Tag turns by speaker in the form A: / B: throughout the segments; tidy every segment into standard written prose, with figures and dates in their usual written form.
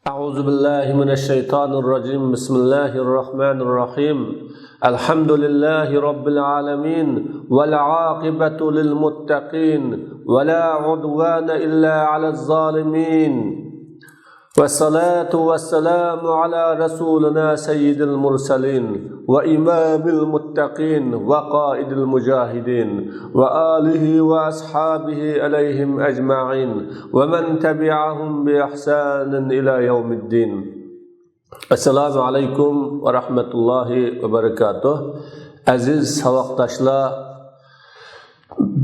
A: أعوذ بالله من الشيطان الرجيم. بسم الله الرحمن الرحيم. الحمد لله رب العالمين والعاقبة للمتقين ولا عدوان إلا على الظالمين والصلاة والسلام على رسولنا سيد المرسلين وإمام المتقين وقائد المجاهدين وآله وأصحابه عليهم أجمعين ومن تبعهم بإحسان إلى يوم الدين. السلام عليكم ورحمة الله وبركاته. Aziz savoqdoshlar,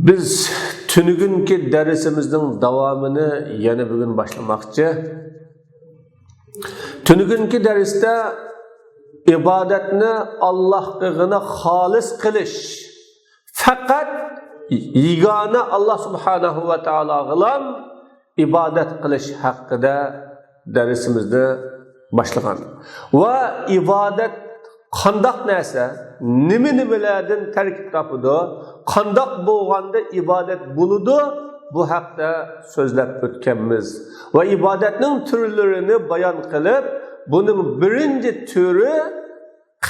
A: biz tunugunki darsimizning davomini yana bugun boshlamoqchi. Tunugunki darsda ibodatni Allohga xolis qilish, faqat yagona Alloh subhanahu va taologa ibodat qilish haqida darsimizni boshlagan va ibodat qandoq narsa, nima nimalardan tarkib topadi, qandoq bo'lganda ibodat bo'ladi, bu haqda so'zlab o'tganmiz va ibodatning turlarini bayon qilib, buning birinchi turi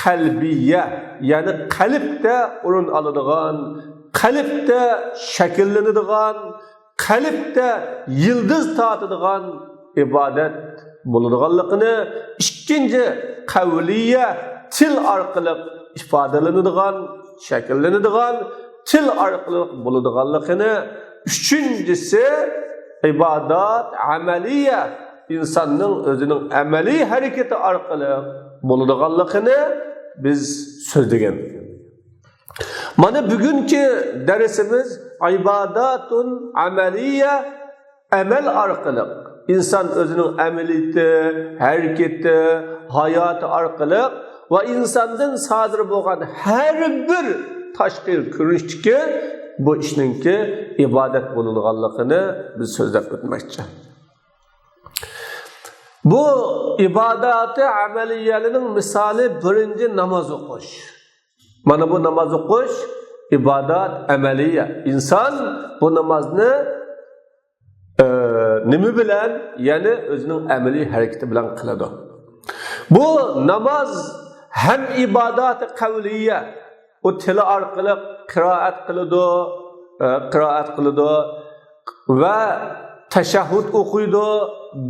A: qalbiya, ya'ni qalbda o'rin oladigan, qalbda shakllanadigan, qalbda yildiz tortadigan ibodat bo'ladiganligini, ikkinchi qavliya, til orqali ifodalanadigan, shakllanadigan, til orqali bo'ladiganligini, uchinchisi ibodat amaliya, insonning o'zining amaliy harakati orqali bo'ladiganligini biz so'zlagan. Mana bugungi darsimiz ibodatun amaliya, amal orqali inson o'zining amaliyati, harakati, hayoti orqali va insondan sodir bo'lgan har bir tashqi ko'rinishdagi bu ishninki ibodat bo'ladiganligini biz so'zlab o'tmoqchi. Bu ibodati amaliyalining misoli birinchi namoz o'qish. Mana bu namoz o'qish ibodat amaliya. Inson bu namozni nima bilan, ya'ni o'zining amaliy harakati bilan qiladi. Bu namoz ham ibodati qavliya, u tili orqali qiroat qiladi, qiroat qiladi va tashahhud o'qiydi,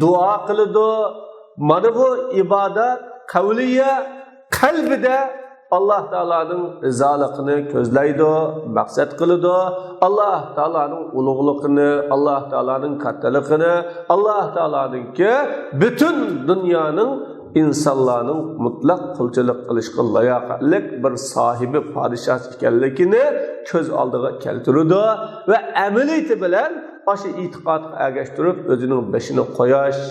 A: duo qiladi. Mana bu ibodat qavliya, qalbida Alloh taoloning rizoligini ko'zlaydi, maqsad qiladi. Alloh taoloning ulug'ligini, Alloh taoloning kattaligini, Alloh taoloninki butun dunyoning insonlarning mutlaq qulchilik qilishga layoqatli bir sohibi podshoh ekanligini ko'z oldiga keltiradi va amaliyati bilan o'sha e'tiqodga ergashtirib o'zining beshini qo'yash,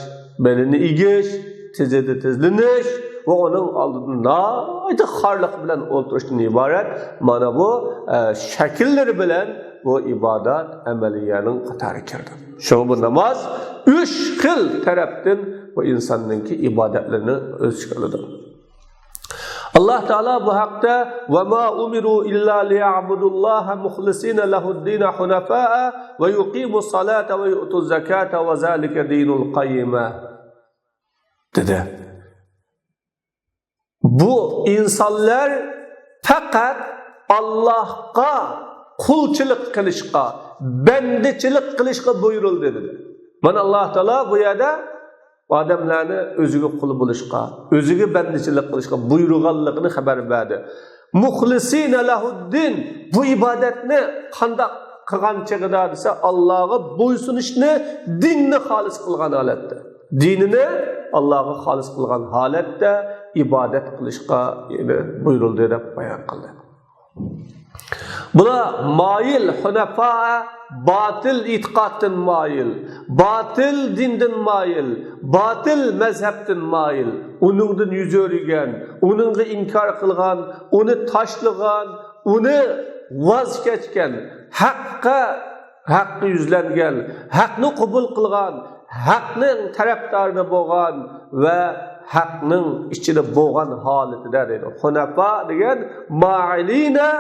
A: belini egish, tizida tizlanish va uning oldida nihoyatda xorliq bilan o'tirishdan iborat mana bu shakllari bilan bu ibodat amaliyaning qatori kirdi. Shu bu namoz uch xil tarafdan bu insonningki ibodatlarini o'z ichiga oladi. Alloh taolo bu haqda va ma umiru illa liya'budulloha mukhlisina lahu'd-din hunafa'a va yuqimus salata va yu'tuz zakata va zalika dinul qayyima dedi. Bu insonlar faqat Allohga qulchilik qilishga, bandichilik qilishga buyurildi dedi. Mana Alloh taolo bu yerda odamlarni o'ziga qul bo'lishga, o'ziga bandichilik qilishga buyurganligini xabar berdi. Muxlisina lahuddin, bu ibodatni qandoq qilgan chig'ida desa, Allohga bo'ysunishni, dinni xolis qilgan holatda, dinini Allohga xolis qilgan holatda ibodat qilishga buyurildi deb bayon qildi. Bular moyil hunafa, botil e'tiqoddan moyil, botil dindan moyil, botil mazhabdan moyil, uningdan yuz o'rgan, uningga inkor qilgan, uni tashlagan, uni voz kechgan, haqqa haqqa yuzlangan, haqni qabul qilgan, haqning tarafdori bo'lgan va haqning ichida bo'lgan holatida deydi. Hunafa degan ma'ilina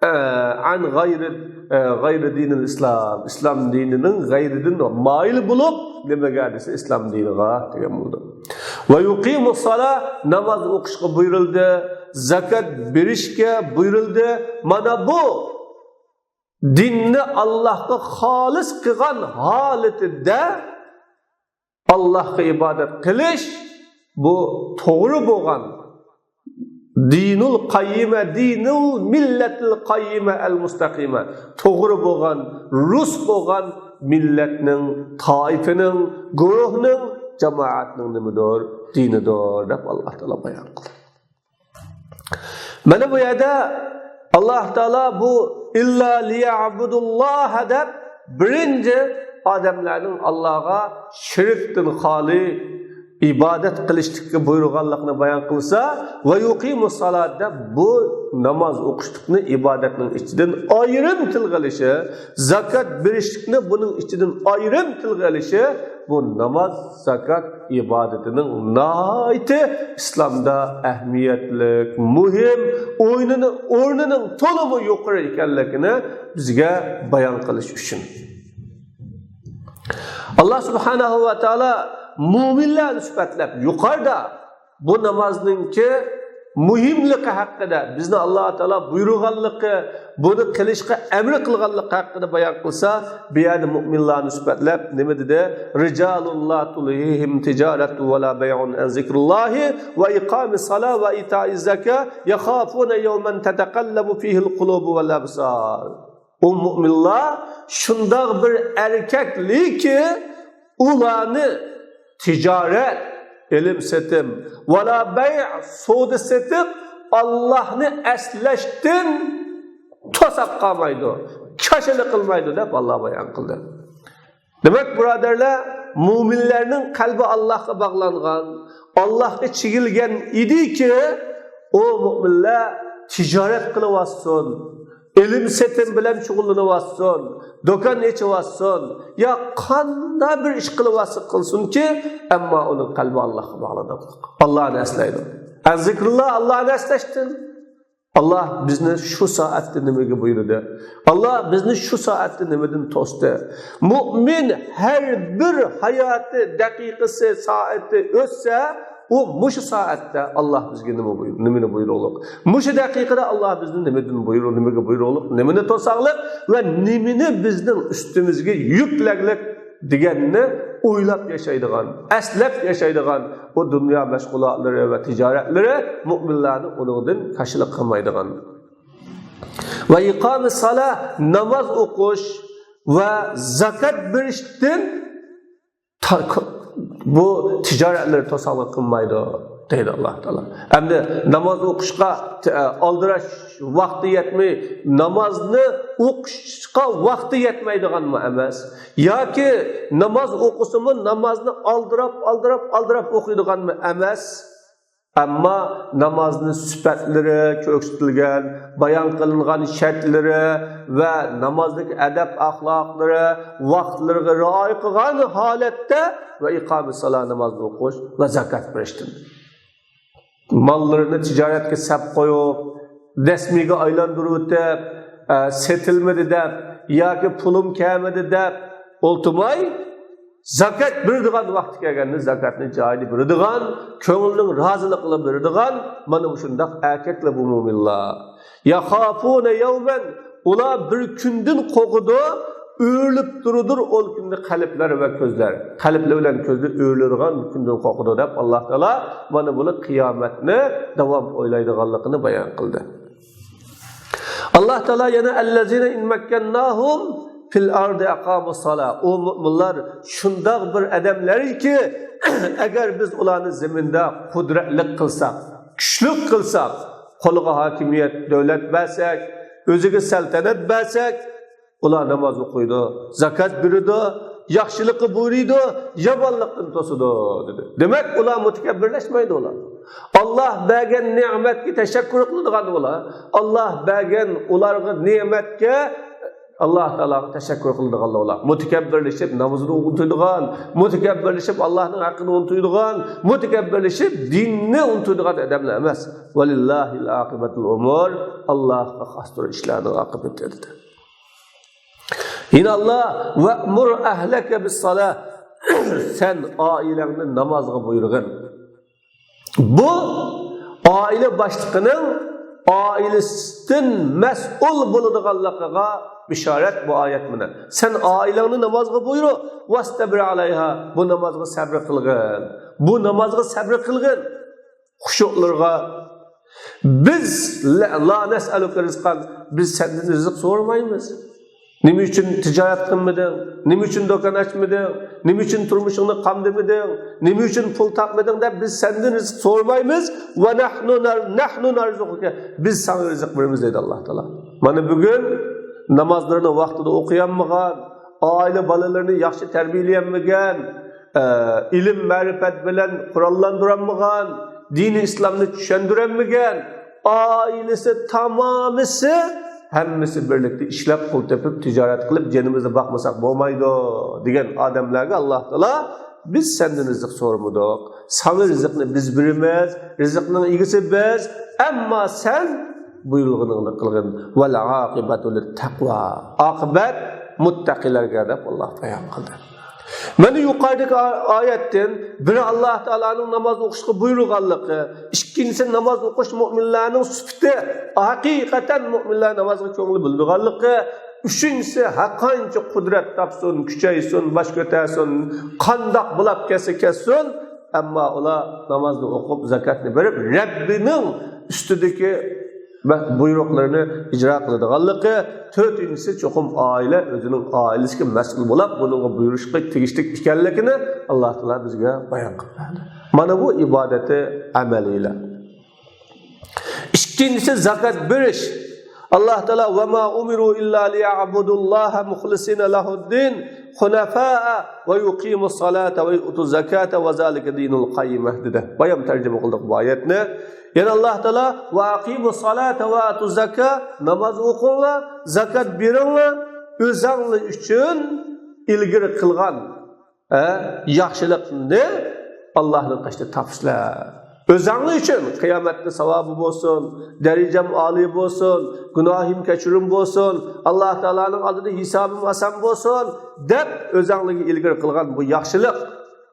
A: An g'ayri dinil İslam, İslam dinining g'ayridan moyil bo'lib, nimaga desa İslam diniga degan bo'ldi. Va yuqimus sala, namoz o'qishga buyurildi, zakat berishga buyurildi. Mana bu dinni Allohga xolis qilgan holatida Allohga ibodat qilish bu to'g'ri bo'lgan dinul qayyima, dinul millatil qayyima al mustaqima, to'g'ri bo'lgan, rus bo'lgan millatning, toifining, guruhning, jamoatning nimadir dinidir deb Alloh taolo bayon qildi. Mana bu yerda Alloh taolo bu illa liya'budulloh deb birinchi odamlarning Allohga shirkdan xoli ibodat qilishlikka buyurganlikni bayon qilsa, va yuqimus salat deb bu namoz o'qishlikni ibodatning ichidan ayrim tilga olishi, zakat berishlikni buning ichidan ayrim tilga olishi, bu namoz, zakat ibodatining nihoyatda islomda ahamiyatli, muhim o'rnining to'limi yuqori ekanligini bizga bayon qilish uchun. Alloh subhanahu va taolo mo'minlarni sifatlab yuqorida bu namozningki muhimligi haqida bizni Alloh taolo buyurganligi, buni qilishga amr qilganligi haqida bayon qilsa, bu yerda mo'minlarni sifatlab nima dedi? Rijalun la tulhihim tijaratu va la bay'un an zikrullohi va iqomis sala va itoiz zaka yakhafuna yawman tataqallabu fihi al-qulubu wal absar. U mo'minlar shundoq bir erkakliki, ularni tijorat, ilm setim, va la bay', savdo setiq Allohni eslashdan to'sab qolmaydi, kashili qilmaydi deb Alloh bayon qildi. Demak, birodarlar, mo'minlarning qalbi Allohga bog'langan, Allohga chigilgan ediki, u mo'minlar tijorat qilyapsin, ilm setim bilan shug'ullanyapsin, do'kon echyapsin, yo qanday bir ish qilyapsa qilsinki, ammo uning qalbi Allohga bog'lanadi. Allohni eslaydi. Zikrulloh, Allohni eslashdan. Alloh bizni shu soatda nimaga buyurdi? Alloh bizni shu soatda nimadan to'sdi? Mo'min har bir hayoti daqiqasi, soati o'tsa, u mushu soatda Alloh bizga nima buyurdi, nimani buyruqliq? Mushu daqiqada Alloh bizni nimadan buyruq, nimaga buyruqliq, nimani to'saqliq va nimani bizning ustimizga yuklaklik deganni o'ylab yashaydigan, eslab yashaydigan bu dunyo mashg'ulotlari va tijoratlari mo'minlarni uningdan kashilik qilmaydigan. Va iqomis sala, namoz o'qish va zakat berishdan bu tijoratlar to'saqlik qilmaydi deydi Alloh taolo. Endi namoz o'qishga oldirash vaqti yetmay, namozni o'qishga vaqti yetmaydiganmi emas, yoki namoz o'qisimi namozni oldirab oldirab oldirab o'qiydiganmi emas, ammo namozni sifatlari ko'rsatilgan, bayon qilingan shartlari va namozlik adab axloqlari vaqtlariga rioya qilgan holatda va iqomi sala, namozni o'qish va zakat berishdan mollarini tijoratga sap qo'yib, rasmiyga aylantirib o'tib, setilmadi deb yoki pulim kelmadi deb o'ltirmay, zakat beradigan vaqti kelganda zakatni joyida beradigan, ko'ngilning rozilik qilib beradigan mana shundoq erkaklar bu mo'minlar. Yaxafuna yawman, ular bir kundan qo'rqidi, o'rilib turidir ol kunda qalblari va ko'zlar. Qalblar bilan ko'zlar o'riladigan kundan qo'rqidi deb Alloh taolo mana buni qiyomatni davom o'ylaydiganligini bayon qildi. Alloh taolo yana allazina in makkannahum fil ardi aqamus sala. U mo'minlar shundoq bir odamlarki, agar biz ularni zaminda qudratli qilsak, kuchli qilsak, qo'liga hokimiyat, davlat bersak, o'ziga saltanat bersak, ular namoz o'qiydi, zakat beradi, yaxshilikni buyuriydi, yomonlikdan to'sadi dedi. Demak, ular mutakabbirlashmaydi ular. Alloh bergan ne'matga tashakkur qiladigan ular. Alloh bergan ularga ne'matga Alloh taologa tashakkur qiladiganlar ular. Mutakabbirlashib namozini unutadigan, mutakabbirlashib Allohning haqqini unutadigan, mutakabbirlashib dinni unutadigan odamlar emas. Valillahil oqibatul umur. Allohga xosdir ishlarning oqibati dedi. Yine Allah ve'mur ahleke bis salah. Sen aileni namazga buyurgin. Bu aile başlığının ailesinden mesul bo'ladiganligiga bishorat bu oyat bilan. Sen aileni namazga buyur, vastabir alayha. Bu namazga sabr qilgin. Bu namazga sabr qilgin. Xuşuqlarga biz la nes'aluka rizqan, biz senden rızık so'ramaymiz. Nima uchun tijorat qilmading? Nima uchun do'kon ochmading? Nima uchun turmushingni qamdimading? Nima uchun pul topmading deb biz sendan rizq so'ramaymiz. Va nahnu narzuquka. Biz sana rizq beramiz dedi Alloh taolo. Mana bugun namozlarni vaqtida o'qiyolmagan, oila bolalarini yaxshi tarbiyalayolmagan, ilm ma'rifat bilan qurollantirolmagan, dini islomni tushuntirolmagan, oilasi tamomisi hammasi birlikda ishlab pul topib tijorat qilib jonimizni boqmasak bo'lmaydi degan odamlarga Alloh taolo biz sendan rizq so'ramadik, sana rizqni biz beramiz, rizqning egasi biz, ammo sen buyurganingni qilgin. Val oqibatu lit-taqvo. Oqibat muttaqilarga deb Alloh bayon qildi. Mana yuqoridagi oyatdan biri Alloh taoloning namoz o'qishga buyurganligi, ikkinchisi namoz o'qish mo'minlarning sifati, haqiqatan mo'minlar namozga ko'ngil bo'ldiganligi, uchinchisi qancha qudrat topsin, kuchaysin, bosh ko'tarsin, qandoq bo'lab kelsa kelsin, ammo ular namozni o'qib, zakotni berib, Rabbining ustidagi buyruqlarını icra qiladiganligi, to'rtinchisi cho'qim oila o'zining oilasiga mas'ul bo'lib, buningga buyurishga tegishli ekanligini Alloh taolo bizga bayon qilib berdi. Mana bu ibodati amaliylar. Ikkinchisi zakat berish. Alloh taolo va ma umiru illa liya'budulloha mukhlisina lahuddin hunafa'a va yuqimus salata va yu'tuz zakata va zalika dinul qayyimah dedi. Bayon tarjima qildik bu oyatni. Yana Alloh taolo va aqimus salata va atuz zaka, namoz o'qinglar, zakat beringlar, o'zinglar uchun ilgari qilgan yaxshilikni Allohning qoshida topsizlar. O'zinglar uchun qiyomatda savobi bo'lsin, darajam oliy bo'lsin, gunohim kechirim bo'lsin, Alloh taoloning oldida hisobim oson bo'lsin deb o'zinglarga ilgari qilgan bu yaxshilik,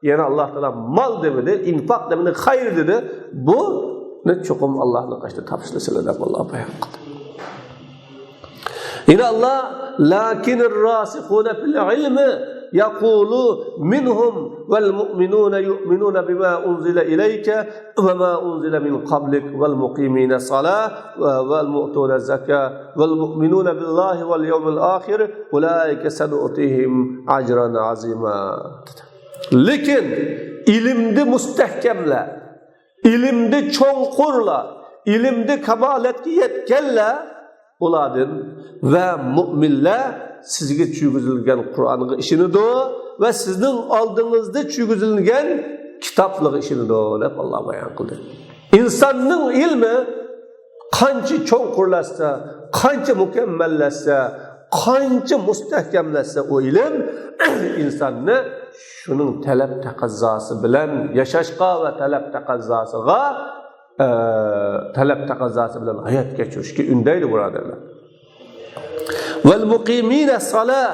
A: yana Alloh taolo mol demedi, infoq demedi, xayr dedi. Bu cho'qim Allohning qoshida topsizlar deb Alloh bayon qildi. Yine Allah lakinir rasihuna fil ilmi yaqulu minhum vel mu'minuna yu'minuna bima unzila ilayka ve ma unzila min qablik vel muqimina salah vel mu'tuna zakah vel mu'minuna billahi vel yevmil ahir ulaika sanu'tihim ajran azima. Lekin ilimde mustahkamla, ilimde cho'nqurla, ilimde kamolatga yetganlar ulardan va mo'minlar sizga tuyg'izilgan Qur'onga ishonadi va sizning oldingizda tuyg'izilgan kitoblarga ishonadi deb Alloh bayon qildi. Insonning ilmi qancha cho'nqurlashsa, qancha mukammallashsa, qancha mustahkamlashsa u ilm insonni shuning talab taqozosi bilan yashashga va talab taqozosiga talab taqozosi bilan hayot kechirishga undaydi birodarlar. Vel muqimina salah,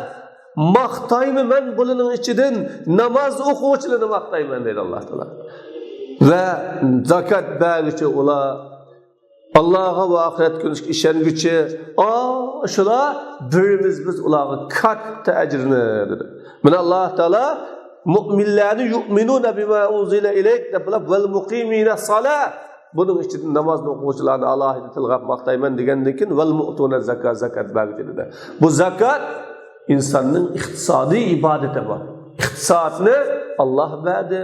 A: maqtayman men buning ichidan namoz o'quvchilarni maqtayman deydi Alloh taolo. Va zakat berguchi ular Allohga va oxirat kuniga ishonguchi, shular birimiz biz ularga katta ajrini dedi. Mana Alloh taolo mu'minlarni yu'minuna bima unzila ilayk deb vel muqimina salah, buning ichida namozni o'quvchilarni alohida tilg'ab maqtayman degandan keyin vel mu'tuna zakat, zakat berguchi dedi. Bu zakat insonning iqtisodiy ibodati bor. Iqtisodni Alloh berdi,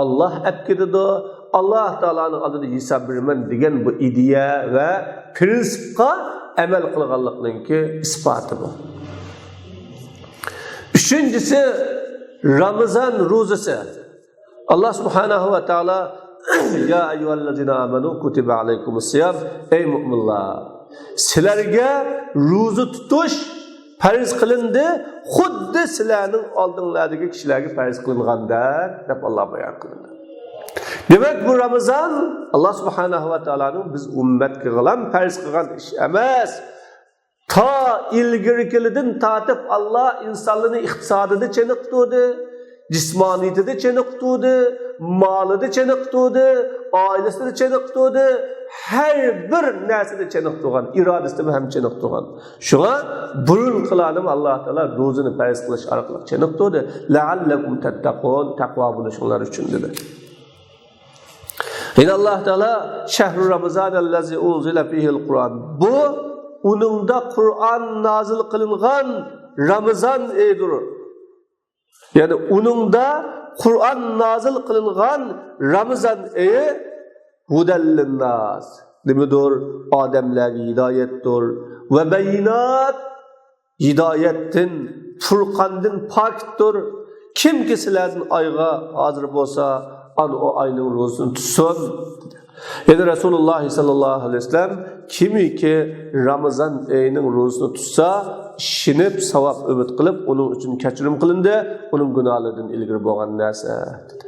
A: Alloh olib ketadi, Alloh taoloning oldida hisob beraman degan bu ideya va prinsipga amal qilganlikninki isboti bu. Uchinchisi Ramazon ro'zasi. Alloh subhanahu va taolo ya ayyuhallazina amanu kutiba alaykumus siyam, ey mu'minlar, sizlarga ro'za tutish farz qilindi, xuddi sizlarning oldinglardagi kishilarga farz qilingandek deb Alloh bayon qildi. Demak, bu Ramazon Alloh subhanahu va taoloning biz ummatga qilgan farz qilgan ish emas. Ta ilgirikilidan tortib Alloh insonlarni iqtisodida chiniqtirdi, jismoniyatida chiniqtirdi, molida chiniqtirdi, oilasida chiniqtirdi, har bir narsada chiniqtirgan, irodasida ham chiniqtirgan. Shunga burun qiladim Alloh taolo ro'zini farz qilish orqali chiniqtirdi. La'allakum tattaqun, taqvo bo'lishinglar uchun dedi. Yine Allah Teala şehru Ramazan allazi unzila fihi'l Kur'an. Bu uningda Kur'an nazil qilingan Ramazan edir. Yani uningda Kur'an nazil qilingan Ramazan eyi hudellin-nas. Nimadir? Odamlarga hidoyatdir va bayinat hidoyatdan, furqondan pokdir. Kimki sizlardan oyga hozir bo'lsa, an o ayning ro'zasini tutsin. Yani Resulullah sallallahu aleyhi ve sellem kimiki Ramazan ayının ro'zasini tutsa, ishinib savob umid qilib, uning uchun kechirim qilindi, uning gunohlaridan ilgari bo'lgan narsa dedi.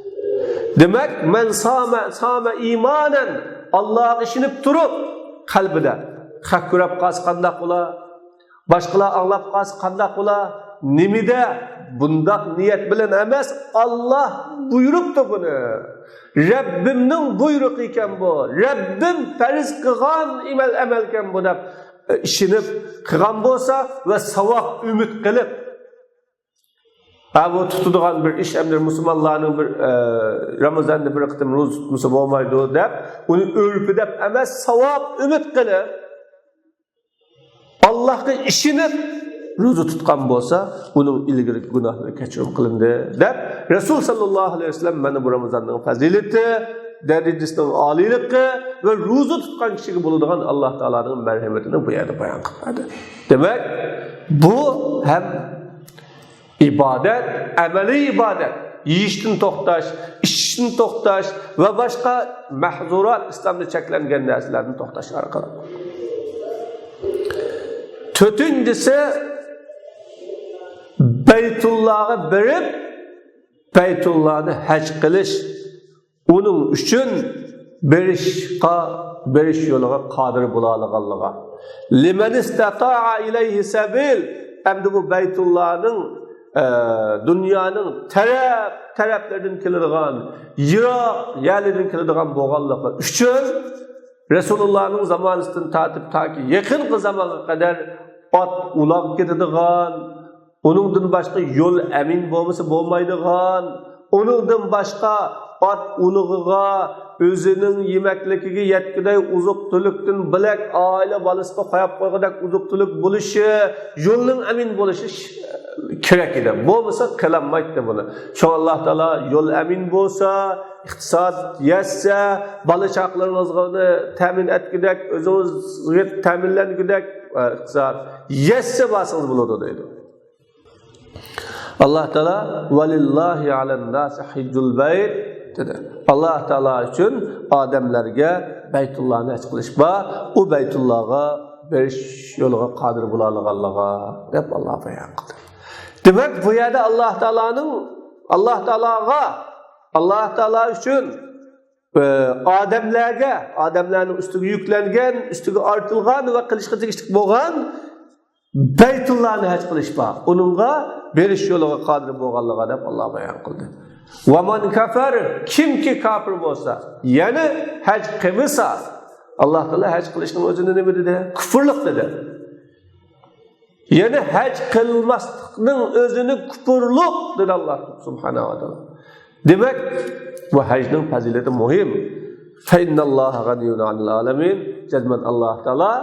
A: Demak, men sama sama imanen Allohga ishinib turib, qalbida haq ko'rab qolsa qandaq bo'lar, boshqalar anglab qolsa qandaq bo'lar, nimida bundaq niyat bilan emas, Alloh buyuribdi buni. Rabbimning buyrug'i ekan bu. Rabbim farz qilgan amal ekan bu deb ishinib qilgan bo'lsa va savob umid qilib, ha bu tutadigan bir ish hamdir musulmonlarning bir Ramazonda bir qitim ro'za tutmasa bo'lmaydi deb, uni urfi deb emas, savob umid qilib Allohga ishinib ro'za tutgan bo'lsa, uning ilgari gunohlari kechirim qilindi deb Rasul sallallohu alayhi vasallam mana bu Ramazonning fazilati, darajasining oliyligi va ro'za tutgan kishiga bo'ladigan Alloh taoloning marhamatini bu yerda bayon qiladi. Demak, bu ham ibodat, amaliy ibodat, yeyishdan to'xtash, ichishdan to'xtash va boshqa mahzurat islomda cheklangan narsalardan to'xtash orqali. To'rtinchisi Baytullohga berib Baytullohni haj qilish, uning uchun berishqa berish yo'liga qodir bo'lolganligi. Liman istata'a ilayhi sabil. Endi bu Baytullohning dunyoning taraf taraflaridan keladigan, yiroq yerlardan keladigan bo'lganligi uchun Rasulullohning zamonasidan tortib toki yaqinqi zamonga qadar ot uloq ketadigan, uningdan boshqa yo'l amin bo'lmasa bo'lmaydigan, uningdan boshqa ot ulug'iga o'zining yemakligiga yetkiday uzuq tulikdan bilak oila bolasiga qo'yib qo'ygudek uzuq tulik bo'lishi, yo'lning amin bo'lishi kerak edi. Bo'lmasa qilolmaydi buni. Shu Alloh taolo yo'l amin bo'lsa, iqtisod yetsa, bola chaqalaringizga ta'min etgudek, o'zingizga ta'minlangudek iqtisod yetsa borsangiz bo'ladi deydi. Alloh taolo valillahi alan nasi hijjul bayt dedi. Alloh taolo uchun odamlarga Baytullohni haj qilish bor, u Baytullohga berish yo'liga qodir bo'lolganligi deb Alloh bayon qildi. Demak, bu yerda Alloh taoloning Alloh taologa, Alloh taolo uchun odamlarga, odamlarning ustiga yuklangan, ustiga ortilgan va qilishga tegishli bo'lgan Baytullohni haj qilish bor. Uningga berish yo'liga qodir bo'lganligi deb Alloh bayon qildi. Va man kafar, kimki kofir bo'lsa, ya'ni haj qilmasa, Alloh taolo haj qilishning o'zini nima dedi? Kufrlik dedi. Ya'ni haj qilmaslikning o'zini kufrlik dedi Alloh subhanahu va taolo. Demak, bu hajning fazilati muhim. Fa innalloha g'aniyyun 'anil alamin. Jazman Alloh taolo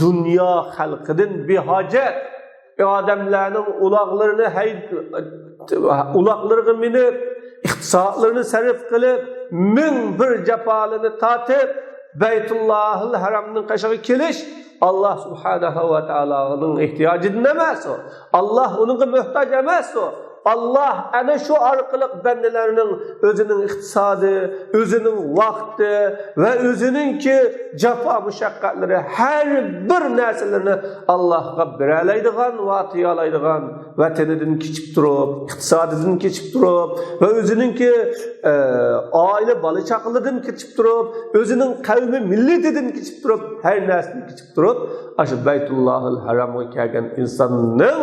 A: dunyo xalqidan behojat odamlarning uloqlarini uloqlariga minib, iqtisodlarini sarf qilib, ming bir jafolini tortib, Baytullohil Haramning qashig'iga kelish Alloh subhanahu va taoloning ehtiyojidan emas u. Alloh uningga muhtoj emas u. Allah ana shu orqali bandalarning o'zining iqtisodi, o'zining vaqti va o'zininki jafo mushaqqatlari har bir narsalarni Allohga beralaydigan va tiyolaydigan va tinidan kechib turib, iqtisodidan kechib turib va o'zininki oila bola chaqalidan kechib turib, o'zining qavmi millatidan kechib turib, har narsadan kechib turib, shu Baytullohil Haromga kelgan insonning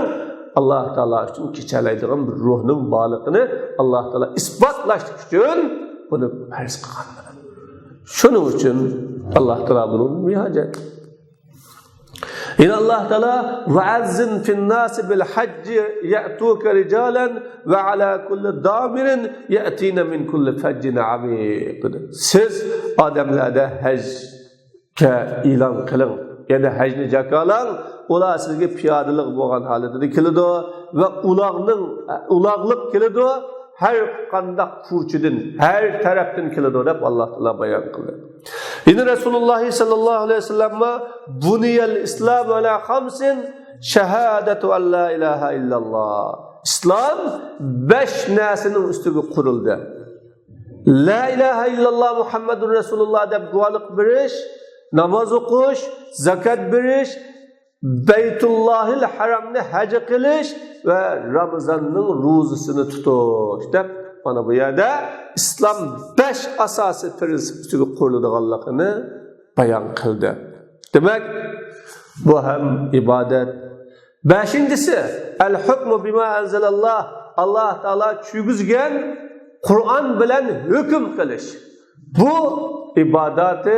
A: Allah Teala uchun kechalaydigan bir ruhning borligini Allah Teala isbotlash uchun buni farz qilgan. Shuning uchun Allah Teala buni mihojat. Yine Allah Teala ve'azzin fin-nasi bil hacci ya'tuka rijalan ve ala kulli damirin ya'tina min kulli faccin amiq. Siz odamlarda hajga e'lon qiling. Ya'ni hajni jakalang, ular sizga piyodalik bo'lgan holatida keladi va ularning ularlik keladi, har qandaq ko'chidan, har tarafdan keladi deb Alloh taolo bayon qildi. Yine Resulullah sallallahu aleyhi ve sellem buniyel İslam ala khamsin şehadatu en la ilaha illallah. İslam 5 narsaning ustiga qurildi. La ilaha illallah Muhammadur Rasulullah deb guvohlik berish, namoz o'qish, zakat berish, Beytullahil Haramni hac qilish va Ramazonning ro'zasini tutish deb mana bu yerda İslam 5 asosiy prinsip ustiga quriladiganligini bayon qildi. Demak, bu ham ibodat. 5-inchisi al hukmu bima anzalalloh. Alloh taolo tushugizgan Qur'on bilan hukm qilish. Bu ibodati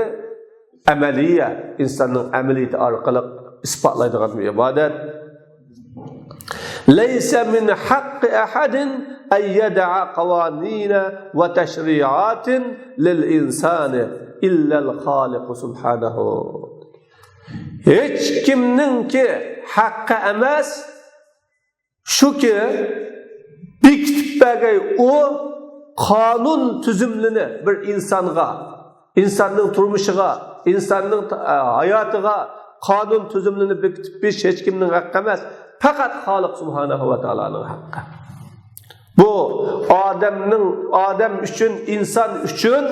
A: amaliya, insonning amaliyati orqali isbotlaydigan bir ibodat. Laysa min haqqi ahadin an yad'a qawanina va tashri'atin lil insani illa al xoliq subhanahu. Hech kimningki haqqi emas shuki bekitib bergay u qonun tuzumini bir insonga, insonning turmushiga, insonning hayotiga qonun tuzumini bekitib berish hech kimning haqqi emas, faqat Xoliq subhanahu va taoloning haqqi. Bu odamning, odam uchun, inson uchun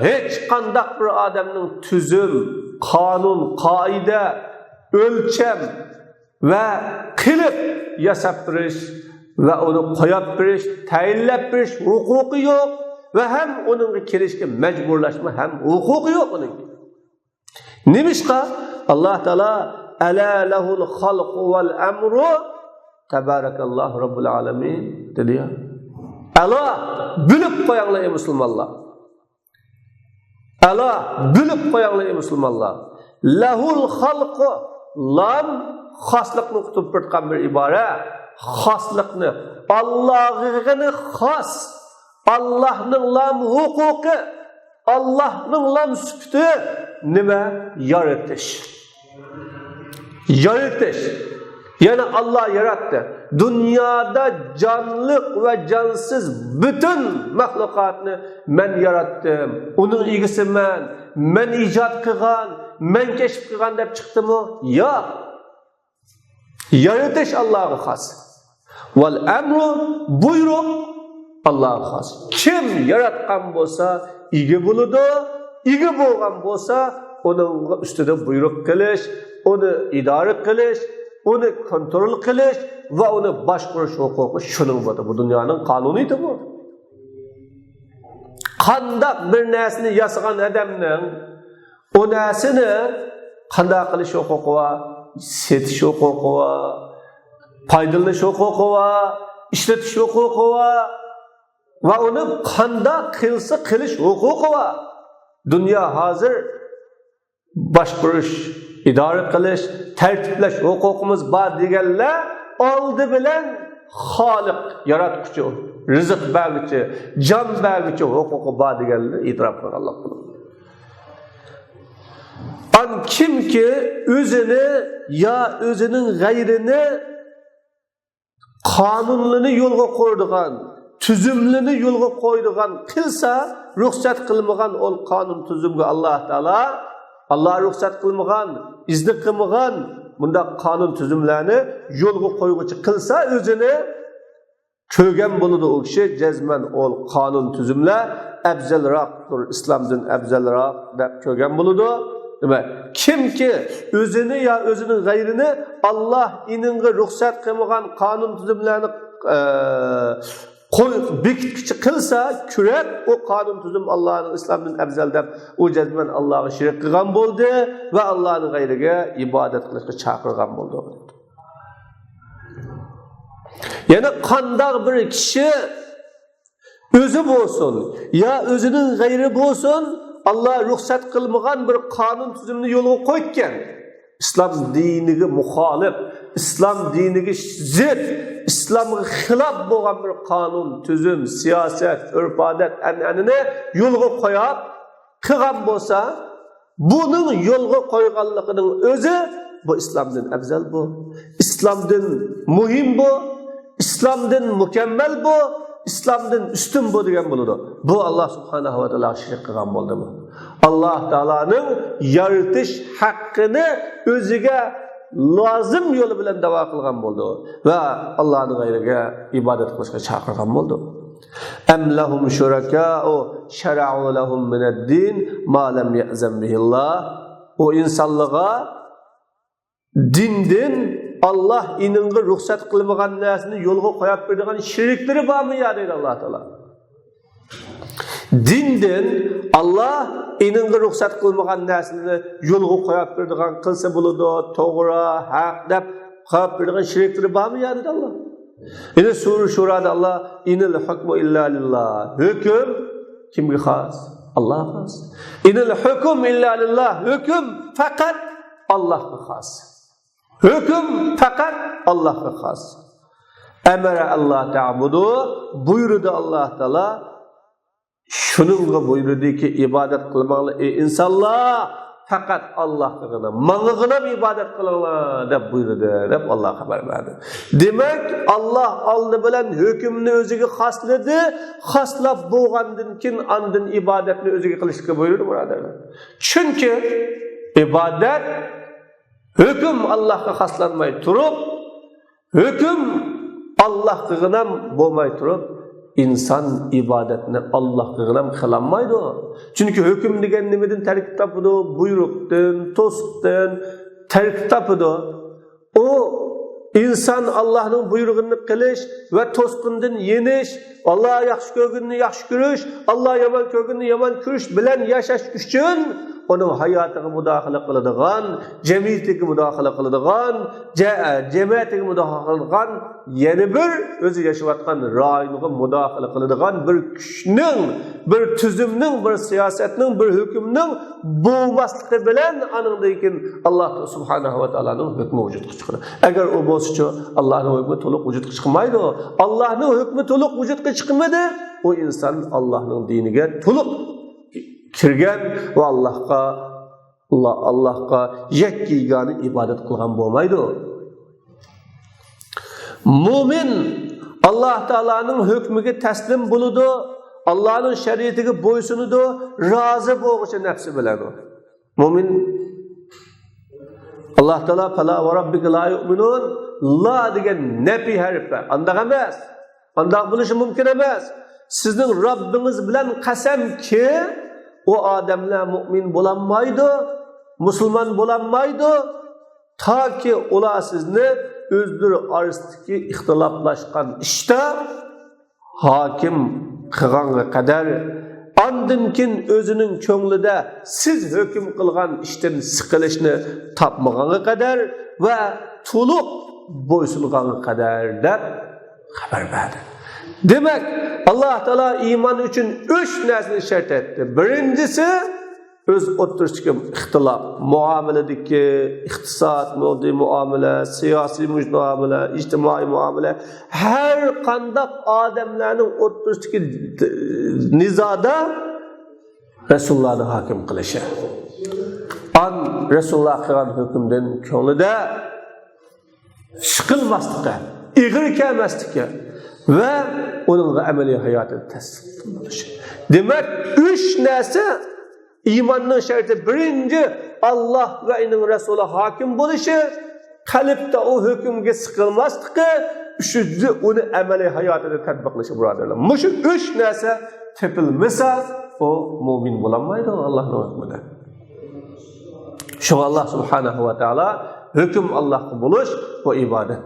A: hech qandaq bir odamning tuzum, qonun, qoida, o'lcham va qilib yasab berish va uni qo'yib berish, tayinlab berish huquqi yo'q va ham uningga kirishga majburlashma ham huquqi yo'q uning. Nimishqa Alloh taolo ala lahul xalqu val amru tabarakallohu robbul alamin dedi ya. Alo bilib qo'yinglar ey musulmonlar. Alo bilib qo'yinglar ey musulmonlar. Lahul xalqu lam xoslikni kutib turgan bir ibora. Xoslikni Allohga xos, Allohning lam huquqi, Allohning lam sifati nima? Yaratish. Yaratish. Ya'ni Alloh yaratdi. Dunyoda jonliq va jonsiz butun maxluqotni men yaratdim. Uning egasiman, men ijod qilgan, men kashf qilgan deb chiqdimi? Yo'q. Yaratish Allohga xos. Val amru buyruq Allohga xos. Kim yaratgan bo'lsa, ega bo'ladi, ega bo'lgan bo'lsa, uning ustida buyruq qilish, uni idora qilish, uni kontrol qilish va uni boshqarish huquqi shuning bo'ladi. Bu dunyoning qonuniyati bu. Qandaq bir narsani yasagan odamning u narsani qandaq qilish huquqi bor, setish huquqi bor, foydalanish huquqi bor, ishlatish huquqi bor va uni qandaq qilsa qilish huquqi bor. Dunyo hozir boshqarish, idora qilish, tartiblash huquqimiz bor deganlar oldi bilan Xoliq, yaratquchi, rizq berguchi, jon berguchi huquqi bor deganlar e'tirof qilganlar. An kimki o'zini yo o'zining g'ayrini qonunini yo'lga qo'ydigan, tuzumlini yo'lga qo'ydigan qilsa, ruxsat qilmagan ol qonun tuzumga Alloh taolo, Alloh ruxsat qilmagan, izni qilmagan bundaq qonun tuzumlarni yo'lga qo'yg'uchi qilsa o'zini Ko'rgan bo'ladi u kishi jazman ol qonun tuzumlar afzalroqdir, islomdan afzalroq deb ko'rgan bo'ladi. Demak, kimki o'zini yo o'zining g'ayrini Alloh ininga ruxsat qilmagan qonun tuzumlarni bekitkichi qilsa, kurak u qonun tuzum Allohning islomdan afzal deb u jazman Allohga shirik qilgan bo'ldi va Allohning g'ayriga ibodat qilishga chaqirgan bo'ldi. Ya'ni qandoq bir kishi o'zi bo'lsin yo o'zining g'ayri bo'lsin, Alloh ruxsat qilmagan bir qonun tuzumni yo'lga qo'ygan, islom diniga muxolif, islom diniga zid, islomga xilof bo'lgan bir qonun tuzum, siyosat, urf odat, an'anani yo'lga qo'yib qilgan bo'lsa, buning yo'lga qo'yganligining o'zi bu islomdan afzal, bu islomdan muhim, bu islomdan mukammal, bu islomdan ustun bu degan bo'ladi. Bu Alloh subhanahu va taolo shirik qilgan bo'ldi. Bu Alloh taoloning yaratish haqqini o'ziga lozim yo'li bilan davo qilgan bo'ldi va Allohning g'ayriga ibodat qilishga chaqirgan bo'ldi. Am lahum shuraka'u shara'u lahum minad-din ma lam ya'zam bihillah. U insonlarga dindin Alloh ininga ruxsat qilmagan narsani yo'lga qo'yib beradigan shiriklari bormi ya deydi Alloh taolo. Dindin Alloh ininga ruxsat qilmagan narsani yo'lga qo'yib beradigan qilsa bo'ladi, to'g'ri, haq deb qo'yib beradigan shiriklari bormi ya deydi Alloh. Endi sura Shurada Alloh inil hukmu illa lillah. Hukm kimga xos? Allohga xos. Inil hukm illa lillah. Hukm faqat Allohga xos. Hukm faqat Allohga xos. Amara Allah ta'budu, buyurdi Alloh taolo, shuningga buyurdiki, ibodat qilmanglar ey insonlar, faqat Allohga, mangagina ibodat qilinglar deb buyurdi deb Alloh xabar berdi. Demak, Alloh oldi bilan hukmni o'ziga xosladi, xoslab bo'lgandan keyin andin ibodatni o'ziga qilishga buyurdi, birodarlar. Chunki ibodat hukm Allohga xoslanmay turib, hukm Allohga bo'lmay turib, inson ibodatni Allohga qilolmaydi. Chunki hukm degan nimadan tarkib topadi? Buyruqdan, to'siqdan tarkib topadi. U inson Allohning buyrug'ini qilish va to'sqindan yenish, Alloh yaxshi ko'rganini yaxshi ko'rish, Alloh yomon ko'rganini yomon ko'rish bilan yashash uchun uning hayotiga mudohala qiladigan, jamiyatiga mudohala qiladigan, jamiyatiga mudohala qiladigan, yana bir o'zi yashayotgan rayonga mudohala qiladigan bir kuchning, bir tuzumning, bir siyosatning, bir hukmning bo'lmasligi bilan aningdan keyin Alloh subhanahu va taoloning hukmi vujudga chiqadi. Agar u bo'lsa-chi, Allohning hukmi to'liq vujudga chiqmaydi. Allohning hukmi to'liq vujudga chiqmadi, u inson Allohning diniga to'liq kirgan va Allohga yakka yagona ibodat qilgan bo'lmaydi. Mo'min Alloh taoloning hukmiga taslim bo'ladi, Allohning shariatiga bo'ysunadi, rozi bo'lg'icha nafsi bilan. Mo'min Alloh taolo fala va robbika la yu'minun, la degan nafi harfi andaq emas. Andaq bo'lishi mumkin emas. Sizning Robbingiz bilan qasamki, u odamlar mo'min bo'lolmaydi, musulmon bo'lolmaydi, toki ular sizni o'zlari orasidagi ixtiloflashgan ishda hokim qilganga qadar, ondan keyin o'zining ko'nglida siz hukm qilgan ishdan siqilishni topmaganga qadar va to'liq bo'ysunganga qadar deb xabar berdi. Demak, Alloh taolo iymon uchun 3 narsani shart etdi. Birinchisi o'z o'ttirishdagi ixtilof, muomaladagi iqtisod muomala, siyosiy muomala, ijtimoiy muomala, har qanday odamlarning o'ttirishdagi nizoda Rasulullohni hokim qilishi. An Rasululloh qilgan hukmdan ko'nglida siqilmasligi, ig'ir kelmasligi va uning amaliy hayotida taslim bo'lishi. Demak, 3 narsa iymonning sharti. Birinchi, Alloh va uning rasuli hokim bo'lishi, qalbda u hukmga siqilmasligi, Üçüncüsü uni amaliy hayotida tatbiqlashi, birodarlar. Mushu uch narsa topilmasa, u mo'min bo'lolmaydi Allohning hukmida. Shu Alloh subhanahu va taolo hukm Allohga bo'lish bu ibodat.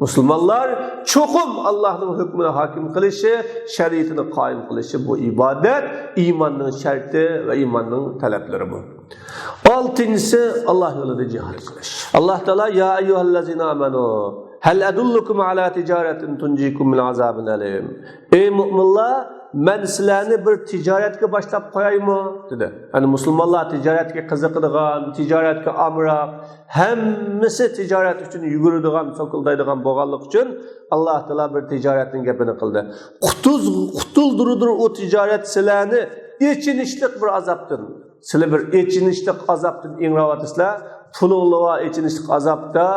A: Musulmonlar cho'qim Allohning hukmini hokim qilishi, shariatini qoyim qilishi bu ibodat, iymonning sharti va iymonning talablari bu. Oltinchisi Alloh yo'lida jihad qilish. Alloh taolo ya ayyuhallazina amanu hal adullukum ala tijaratin tunjikum min azabin alim. Ey mo'minlar, men sizlarni bir tijoratga boshlab qo'yaymi dedi. Ya'ni musulmonlar tijoratga qiziqadigan, tijoratga amroq, hammasi tijorat uchun yuguradigan, so'kildaydigan bo'lganlik uchun Alloh taolo bir tijoratning gapini qildi. Qutuldirdir u tijorat sizlarni echinishliq bir azobdan. Sizlar bir echinishliq azobdan ingrayapsizlar. Pulinglar echinishliq azobda,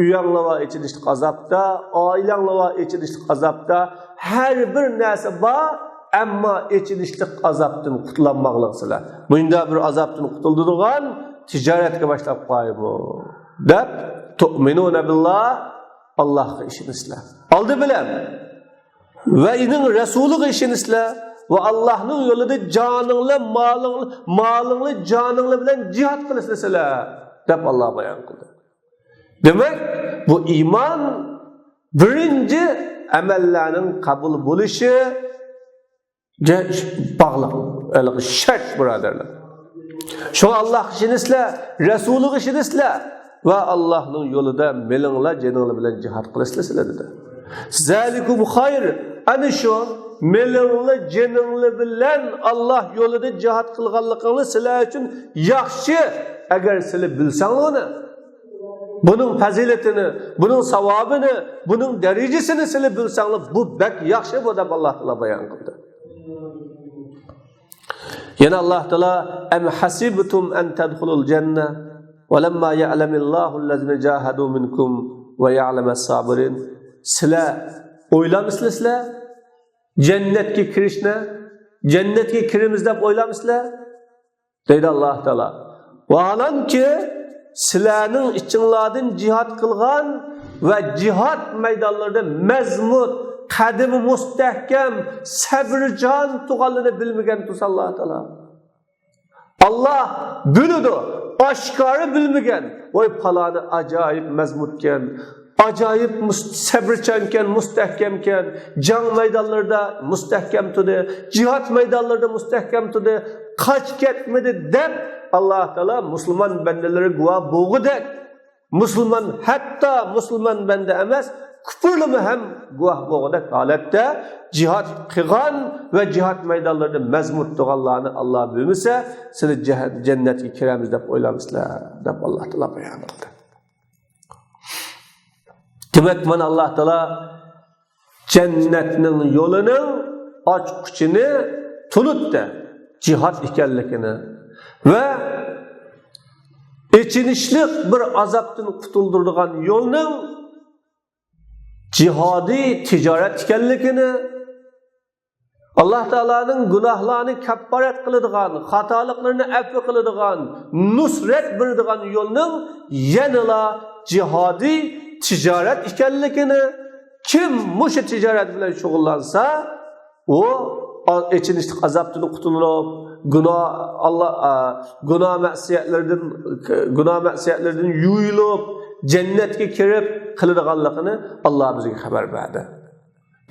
A: uyanglar echinishliq azobda, oilanglar echinishliq azobda, har bir narsa bor, ammo echinishliq azobdan qutulolmoqliqsizlar. Bunda bir azobdan qutuladigan tijoratga boshlab qo'ybu deb tu'minuna billah, Allohga ishonasizlar. Oldi bilan va uning rasuliga ishonasizlar va Allohning yo'lida joningni, molingni, joningni bilan jihad qilasizlar deb Alloh bayon qildi. Demak, bu iymon birinchi amallarning qabul bo'lishi bog'liq, shart, birodarlar. Shu Alloh ishonasizlar, Rasuliga ishonasizlar va Allohning yo'lida melinglar, joninglar bilan jihad qilasizlar dedi. Zalikum xayr, ana shu melinglar, joninglar bilan Alloh yo'lida jihad qilganligingiz sizlar uchun yaxshi. Agar sizlar bilsanglar uni, buning fazilatini, buning savobini, buning darajasini sizlar bilsanglar, bu bak yaxshi bu deb Alloh taolo bayon qildi. Yana Alloh taolo am hasibtum an tadkhulul janna va lamma ya'lamillohu allazina jahadu minkum va ya'lamas sabirin. Sizlar o'ylamsizlar, sizlar jannatga kirishni, jannatga kiramiz deb o'ylamsizlar? Deydi Alloh taolo. Vaholanki sizlarning ichinglardan jihad qilgan va jihad maydonlarida mazmut, qadimi mustahkam, sabrjon tug'anlarni bilmagan tursa Alloh taolo. Alloh biladi, oshkora bilmagan. Voy paloni ajoyib mazmutkan, ajoyib sabrchankan, mustahkamkan, jang maydonlarida mustahkam turdi, jihad maydonlarida mustahkam turdi, qoch ketmadi deb Alloh taolo musulmon bandalari guvoh bo'g'idek, musulmon hatto musulmon banda emas, kufrlimi ham guvoh bo'g'idek holatda jihad qilgan va jihad maydonlarida mazmut turganlarni Alloh bilmasa, sizlar jannatga kiramiz deb o'ylamsizlar deb Alloh taolo bayon qildi. Demak, mana Alloh taolo jannatning yo'lining ochquchini tunutdi, jihad ekanligini va echinishliq bir azobdan qutuldiradigan yo'lning jihodiy tijorat ekanligini, Alloh taoloning gunohlarni kafforat qiladigan, xatoliklarni afv qiladigan, nusrat beradigan yo'lning yanala jihodiy tijorat ekanligini, kim mushu tijorat bilan shug'ullansa, u echinishlik azobdan qutulib, gunoh Alloh gunoh ma'siyatlardan yuyilib, jannatga kirib qiladiganligini Alloh bizga xabar berdi.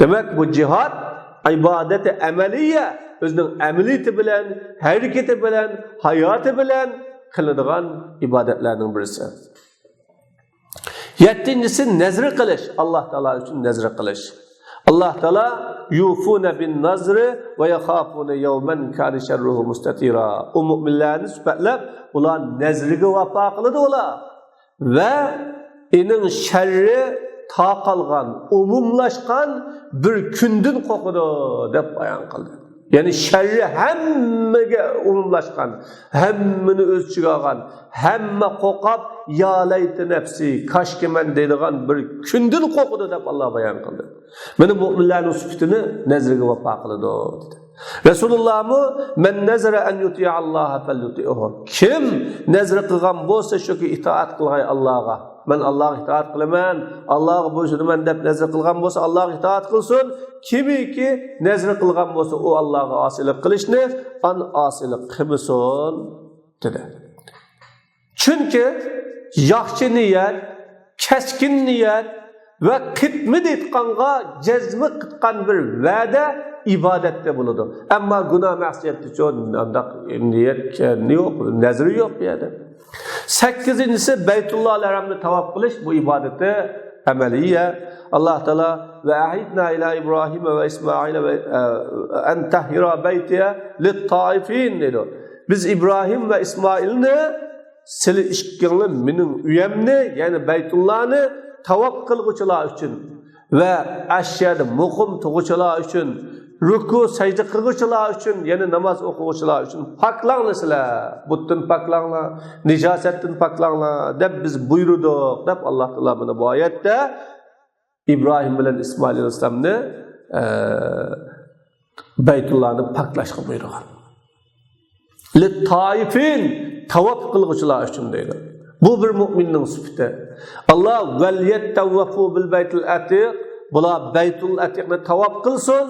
A: Demak, bu jihad ibadati amaliya, o'zining amaliyati bilan, harakati bilan, hayoti bilan qiladigan ibodatlarning birisi. Yettinchisi nazr qilish, Alloh taolo uchun nazr qilish. Alloh taolo yufuna bin nazri va yakhafuna yawman kana sharruhu mustatira. U mu'minlarni sifatlab, ular nazriga vafo qiladi ular. Va ining sharri taqalgan, umumlashgan bir kundan qo'rqadi deb bayon qildi. Ya'ni sharri hammaga umumlashgan, hammani o'z ichiga olgan, hamma qo'rqib, ya layta nafsi, kashki man deydigan bir kundan qo'rqadi deb Alloh bayon qildi. Mana mu'minlarning sifatini nazriga vafo qiladi dedi. Rasulullohmu men nazara an yuti'alloha falyuti'uhu. Kim nazr qilgan bo'lsa, shuki itoat qilg'ay Allohga. Men Allohga itoat qilaman, Allohga bo'ysunaman deb nazr qilgan bo'lsa, Allohga itoat qilsin. Kimiki nazr qilgan bo'lsa, u Allohga osiylik qilishni an osiylik qilmasin dedi. Chunki yaxshi niyat, keskin niyat va qitmi deyotganga jazmi qilgan bir va'da ibodatda bo'ladi. Ammo gunoh ma'siyatda undaq niyat yo'q, nazri yo'q bu yerda. 8-inchisi Baytulloh haramni tavof qilish, bu ibodati amaliya. Alloh taolo va ahidna ila Ibrohim va Ismoil va an tahira baytiya lit-taifin dedi. Biz Ibrohim va Ismoilni sili ikkingni mening uyimni, ya'ni Baytullohni tavof qilg'uchilar uchun va ashyoda muqim tug'uchilar uchun, ruku sajda qilg'uchilar uchun, ya'ni namoz o'qig'uchilar uchun poklanglar sizlar, butdan poklanglar, nijosatdan poklanglar deb biz buyurdik deb Alloh taolo buni bu oyatda Ibrohim bilan Ismoil alayhissalomni Baytullohni poklashga buyurgan. Lit-taifin tavof qilg'uchilar uchun deydi. Bu bir mo'minning sifati. Alloh val yattawwafu bil baytil atiq, bular Baytul Atiqni tavof qilsin,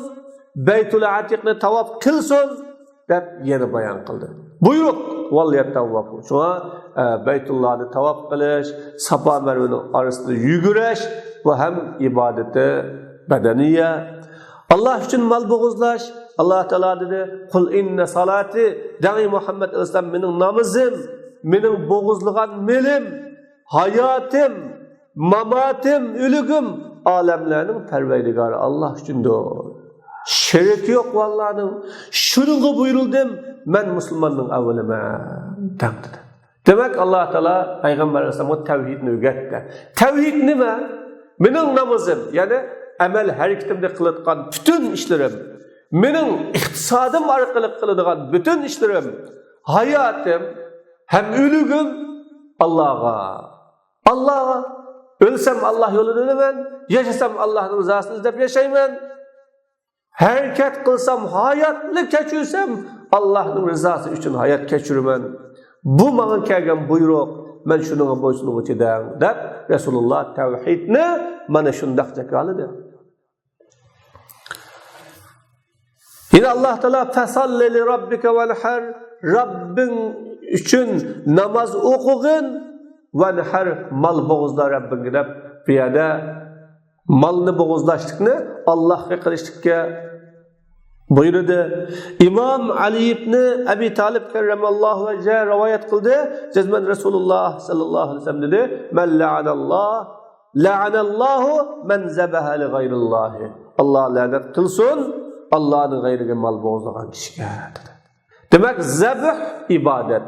A: Baytul Atiqni tavof qilsin deb yana bayon qildi. Buyruq val yattawwafu. Shunga Baytullohni tavof qilish, Safa Marvaning orasida yugurish bu ham ibodati badaniya. Alloh uchun mol bo'g'izlash. Alloh taolo dedi: "Qul inna salati" dang Muhammad alayhisalom mening namozim, mening bo'g'izlagan melim, hayotim, mamatim, o'ligim olamlarning parvardigori Alloh uchundir. Sherik yo'q vallohning. Shunga buyurildim, men musulmonning avvaliman dedi. Demak, Alloh taolo payg'ambar alayhisalomga tavhidni o'rgatdi. Tavhid nima? Mening namozim, ya'ni amal harakatimda qilayotgan butun ishlarim, mening iqtisodim orqali qiladigan butun ishlarim, hayotim ham o'ligim Allohga. Allohga o'lsam Alloh yo'lida o'laman, yashasam Allohning rizosini izlab yashayman. Harakat qilsam, hayotni kechirsam Allohning rizosi uchun hayot kechiraman. Bu menga kelgan buyruq, men shunga bo'ysunuvchi deb Rasululloh tavhidni mana shundoq jakoladi. Yine Allah Teala fesalli li rabbike venhar, Rabbin uchun namoz o'qig'in, venhar mal bo'g'izla Rabbingga deb bu yerda malni bo'g'izlashlikni Allohga qilishlikka buyurdi. İmom Ali ibn Abi Talib karramallohu vajha rivoyat qildi. Jazman Rasululloh sallallohu alayhi vasallam dedi: "Men la'analloh, la'anallohu men zabaha li g'ayrillohi." Alloh la'nat qilsin Allohning g'ayriga mal bo'g'izlagan kishiga dedi. Demak, zabh ibodat.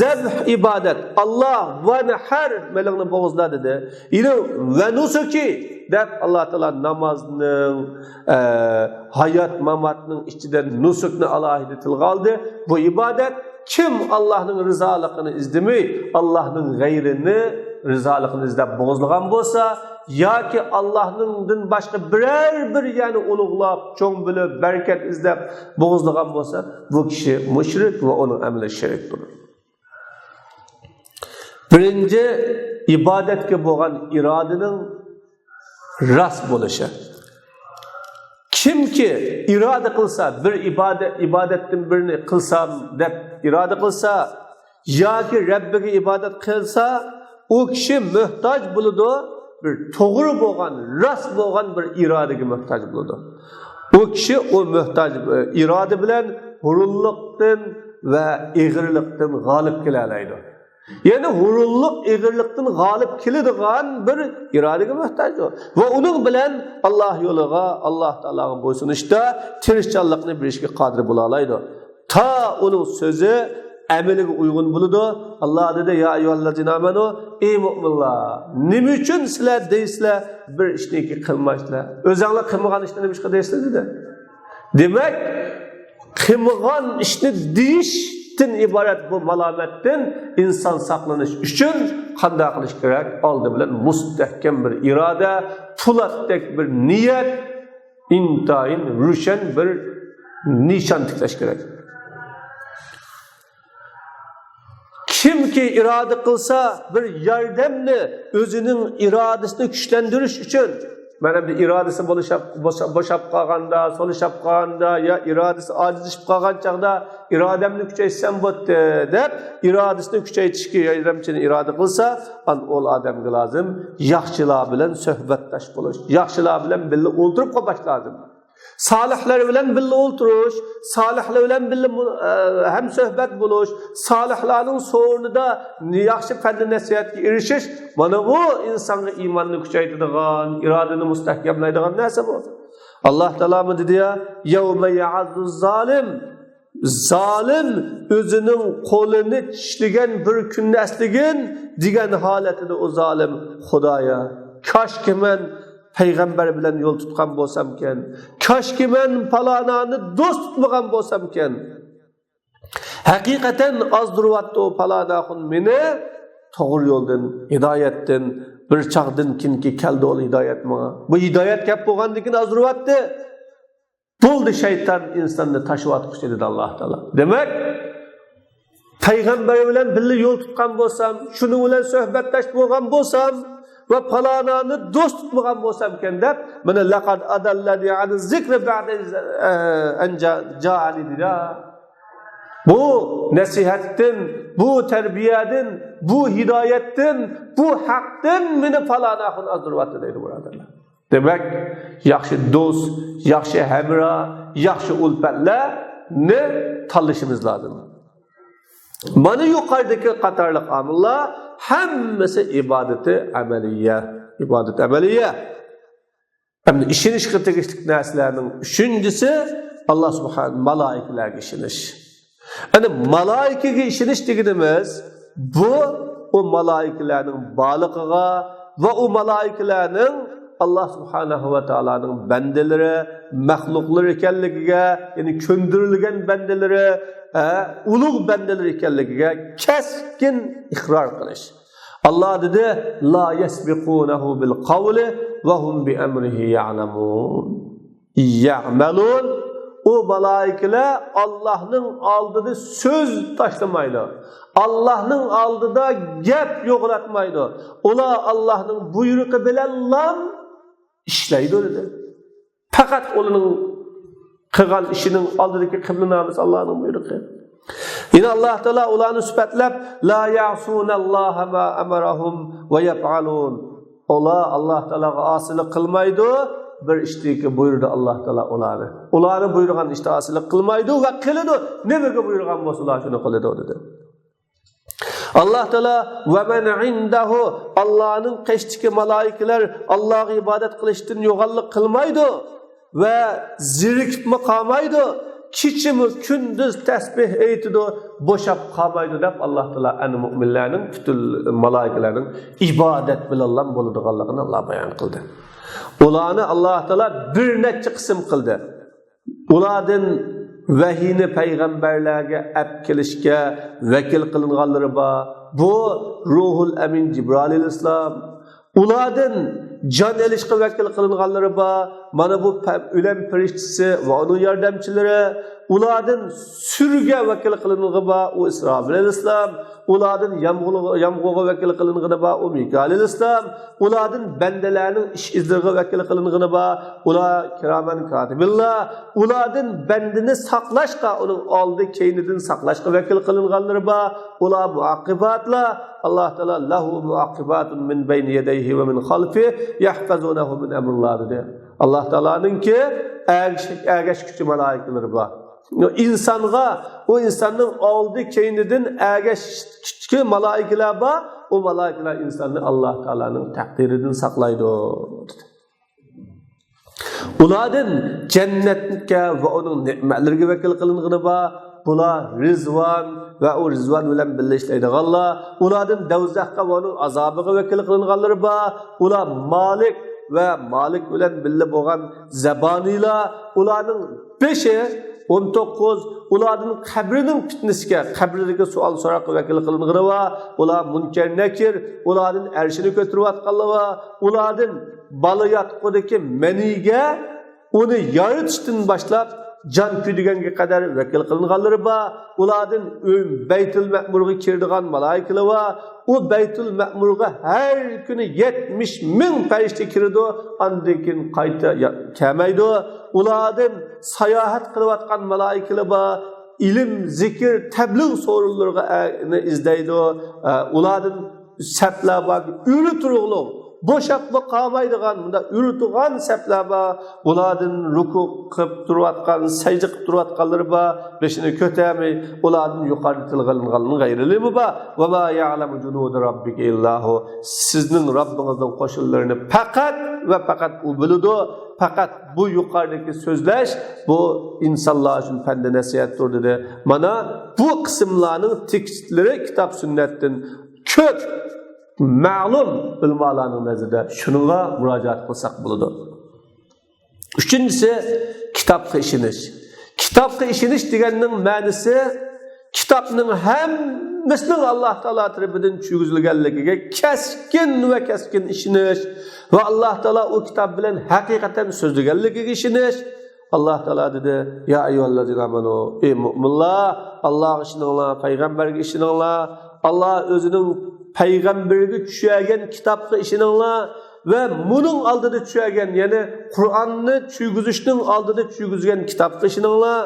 A: Zabh ibodat. Alloh va nahar malingni bo'g'izla dedi. Yine va nusuki deb Alloh taolo namozning, hayot mamatning ichida nusukni alohida tilga oldi. Bu ibodat. Kim Allohning rizoligini izlamay, Allohning g'ayrini rizoligini izlab bo'g'izlagan bo'lsa, yoki Allohningdan boshqa biror bir ya'ni ulug'lab, cho'ng bilib, barakat izlab bo'g'izlagan bo'lsa, bu kishi mushrik va uning amali shirkdir. Birinchi ibodatga bo'lgan irodaning rost bo'lishi. Kimki iroda qilsa, bir ibodatdan birini qilsam deb iroda qilsa, yoki Rabbiga ibodat qilsa, u kishi muhtoj bo'ladi, bir to'g'ri bo'lgan, rost bo'lgan bir irodaga muhtoj bo'ladi. U kishi u muhtoj iroda bilan hurulliqdan va eg'irlikdan g'olib kela oladi. Ya'ni hurulliq, eg'irlikdan g'olib keladigan bir irodaga muhtoj va uning bilan Alloh yo'liga, Alloh taologa bo'ysunishda tirishchanlikni berishga qodir bo'la oladi. Ta uning so'zi amaliga uyg'un bo'ladi. Alloh dedi: "Ya ayyuhallazina amanu, ey mo'minlar, nima uchun sizlar deysizlar bir ishni qilmaysizlar? O'zinglar qilmagan ishni nima ishga deysizlar?" dedi. Demak, qilmagan ishni deyishdan iborat bu malomatdan inson saqlanish uchun qanday qilish kerak? Oldi bilan mustahkam bir iroda, po'latdek bir niyat, intayin rushan bir nishon tiklash kerak. Kimki irade qilsa bir yordamni o'zining irodasini kuchlantirish uchun, mana bir irodasi bo'shab qolganda, solishab qolganda yo irodasi ojizlashib qolgan chog'da irodamni kuchaytsam bo'pti deb irodasini kuchaytirishga yordamchini iroda qilsa, an ol odamga lozim yaxshilar bilan suhbatdosh bo'lish, yaxshilar bilan birga o'ltirib qolmash lozim. Salihlar bilan birga o'ltirish, salihlar bilan birga ham suhbat bo'lish, salihlarning so'rnida yaxshi pand nasihatga erishish, mana bu insonga iymonni kuchaytiradigan, irodani mustahkamlaydigan narsa bu. Alloh taolo dedi ya, yawma ya'azzu zolim, zolim o'zining qo'lini tishlagan bir kunni esligin degan holatida u zolim, Xudoya, koshki men payg'ambar bilan yo'l tutgan bo'lsamkan, koshki men palonani do'st tutmagan bo'lsamkan, haqiqatan ozdiryapti u palonaxun meni to'g'ri yo'ldan, hidoyatdan, bir chog'dan kinki keldi ol hidoyat menga. Bu hidoyat kelib bo'lgandan keyin ozdiryapti. Bo'ldi shayton insonni tashlayotquchi dedi Alloh taolo. Demak, payg'ambar bilan birga yo'l tutgan bo'lsam, shuning bilan suhbatdosh bo'lgan bo'lsam va palonani do'st tutmagan bo'lsamkan deb, mana laqad adallani an zikri ba'da an ja'ani dedi. Bu nasihatdan, bu tarbiyadan, bu hidoyatdan, bu haqdan meni palonani ozdiryapti deydi birodarlar. Demak, yaxshi do'st, yaxshi hamroh, yaxshi ulfatlarni tanlashimiz lozim. Mana yuqoridagi qatorliq amillar hammasi ibodati amaliya, ibodat amaliya. Endi ishonishga tegishli narsalarning uchinchisi Alloh subhanahu malaikalarga ishonish. Endi malaikaga ishonish deganimiz bu u malaikalarning borligiga va u malaikalarning Alloh subhanahu va taoloning bandalari, maxluqlari ekanligiga, ya'ni ko'ndirilgan bandalari, ulug' bandalar ekanligiga keskin iqror qilish. Alloh dedi: la yasbiqunahu bil qawli va hum bi amrihi ya'lamun. Ya'malun. O malaikalar Allohning oldida so'z tashlamaydi. Allohning oldida gap yo'g'ratmaydi. Ular Allohning buyrug'i bilan lam ishlaydi dedi. Faqat uning qilgan ishining oldidagi qiblanamiz Allohning buyrug'i. Yine Allah Teala ularni sifatlab la ya'sunallaha ma amarahum va yaf'alun. Ular Alloh taologa osilik qilmaydi, bir ishdiki buyurdi Alloh taolo ularni. Ularni buyurgan ishda osilik qilmaydi va qiladi. Nimaga buyurgan bo'lsa ular shuni qiladi dedi. Alloh taolo va man indahu, Allohning qashdiki malaikalar Allohga ibodat qilishdan yo'g'onlik qilmaydi va zerikibmi qolmaydi, kechimi kunduz tasbih aytidi, bo'shab qolmaydi deb Alloh taolo ana mu'minlarning, butun malaikalarning ibodat bilan bo'ladiganligini Alloh bayon qildi. Ularni Alloh taolo bir necha qism qildi. Ulardan vahiyni payg'ambarlarga ap kelishga vakil qilinganlari bor. Bu Ruhul Amin Jibril alayhissalom. Ulardan jon elishga vakil qilinganlari bor. Mana bu o'lim farishtasi va uning yordamchilari. Ulardan surga vakil qilingani bor, u Isrofil alayhissalom. Ulardan yomg'irga vakil qilingani bor, u Mikail alayhissalom. Ulardan bandalarning ish izlariga vakil qilingani bor, ular kiraman katibillah. Ulardan bandini saqlashga, uning oldi keynidan saqlashga vakil qilinganlari bor, ular muaqibatlar. Alloh taolo lahu muaqibatun min bayni yadayhi va min xalfi yahfazunahu min amrillah dedi. Alloh taoloninki ergashkuchi malaikalar bor. İnsonga, u insonning oldi keynidan ergashkuchi malaikalar bor. U malaikalar insonni Alloh taoloning taqdiridan saqlaydi. Ulardan jannatga va uning ne'matlariga vakil qilingani bor. Bular Rizvon va u Rizvon bilan birga ishlaydiganlar. Ulardan davzaxga va uning azobiga vakil qilinganlari bor. Ular Malik va Malik bilan birga bo'lgan zaboniylar. Ularning 5 19 ularning qabrining fitnasiga, qabridagi savol so'roqqa vakil qilingani va ular Munkar Nakir, ularning arshini ko'tarayotganlar va ulardan bola yotqudagi maniga uni yaratishdan boshlab jon kuydiganga qadar vakil qilinganlari bor. Ulardan Baytul Ma'murga kiradigan maloikalar bor. U Baytul Ma'murga har kuni 70 ming farishta kiradi, andan keyin qayta kelmaydi. Ulardan sayohat qilayotgan maloikalar bor. Ilm, zikr, tabliğ sorunlarga izlaydi. Ulardan saplar bor, uri turug'liq, bo'shab qolmaydigan, bunda uri turgan saplar bor. Ulardan ruku qilib turayotgan, sajda qilib turayotganlari bor, beshini ko'tarmay, ulardan yuqorida tilga olinganning g'ayrilimi bor. Va ma ya'lamu junuda robbika illahu. Sizning Robbingizning qo'shinlarini faqat va faqat u biladi. Faqat bu yuqoridagi so'zlash bu insonlar uchun panda nasihatdir dedi. Mana bu qismlarning tekstlari kitob sunnatdan ko'p ma'lum ulamolarning nazarida, shunga murojaat qilsak bo'ladi. Uchinchisi kitobga ishonish. Kitobga ishonish deganning ma'nosi kitobning hammasining Alloh taolo tarafidan tushirgizilganligiga keskin va keskin ishonish va Alloh taolo u kitob bilan haqiqatan so'zlaganligiga ishonish. Alloh taolo dedi: "Ya ayyuhallazina amanu, ey mo'minlar, Allohga ishoninglar, payg'ambarga ishoninglar, Alloh o'zining payg'ambarga tushirgan kitobga ishoninglar va buning oldida tushirgan, ya'ni Qur'onni tushirgizishning oldida tushirgizgan kitobga ishoninglar.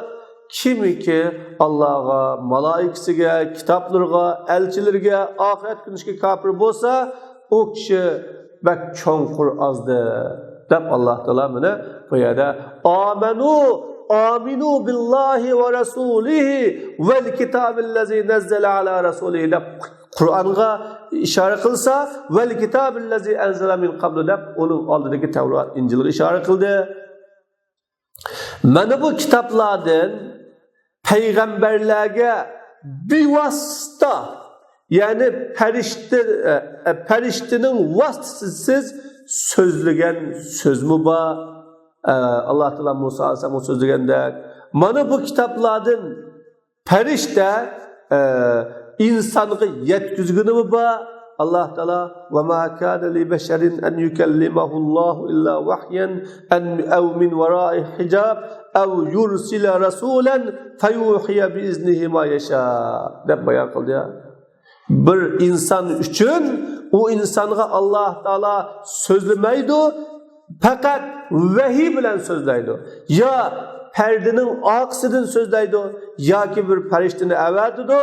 A: Kimiki Allohga, maloikasiga, kitoblarga, elchilarga, oxirat kuniga kofir bo'lsa, u kishi bak cho'nqur ozdi" deb Alloh taolo mana bu yerda amanu aminu billahi va rasulihi vel kitabillazi nazzala ala rasulihi deb Qur'onga ishora qilsa, vel kitabillazi anzala min qablu deb uning oldidagi Tavrat, Injilga ishora qildi. Mana bu kitoblardan payg'ambarlarga bevosita, ya'ni farishta farishtaning vositasisiz so'zlagan so'zmi bor? Alloh taolo Muso alayhissalomga so'zlagandek, mana bu kitoblardan farishta insonga yetkazganimi bor? Alloh taolo va ma kana li basharin an yukallimahullohu illa vahyan an aw min warai hijab aw yursila rasulan fayuhiya bi iznihi ma yasha deb bayon qildi. Bir inson uchun u insonga Alloh taolo so'zlamaydi, faqat vahiy bilan so'zlaydi. Yo pardining oqisidan so'zlaydi, yoki bir farishtani avatidi.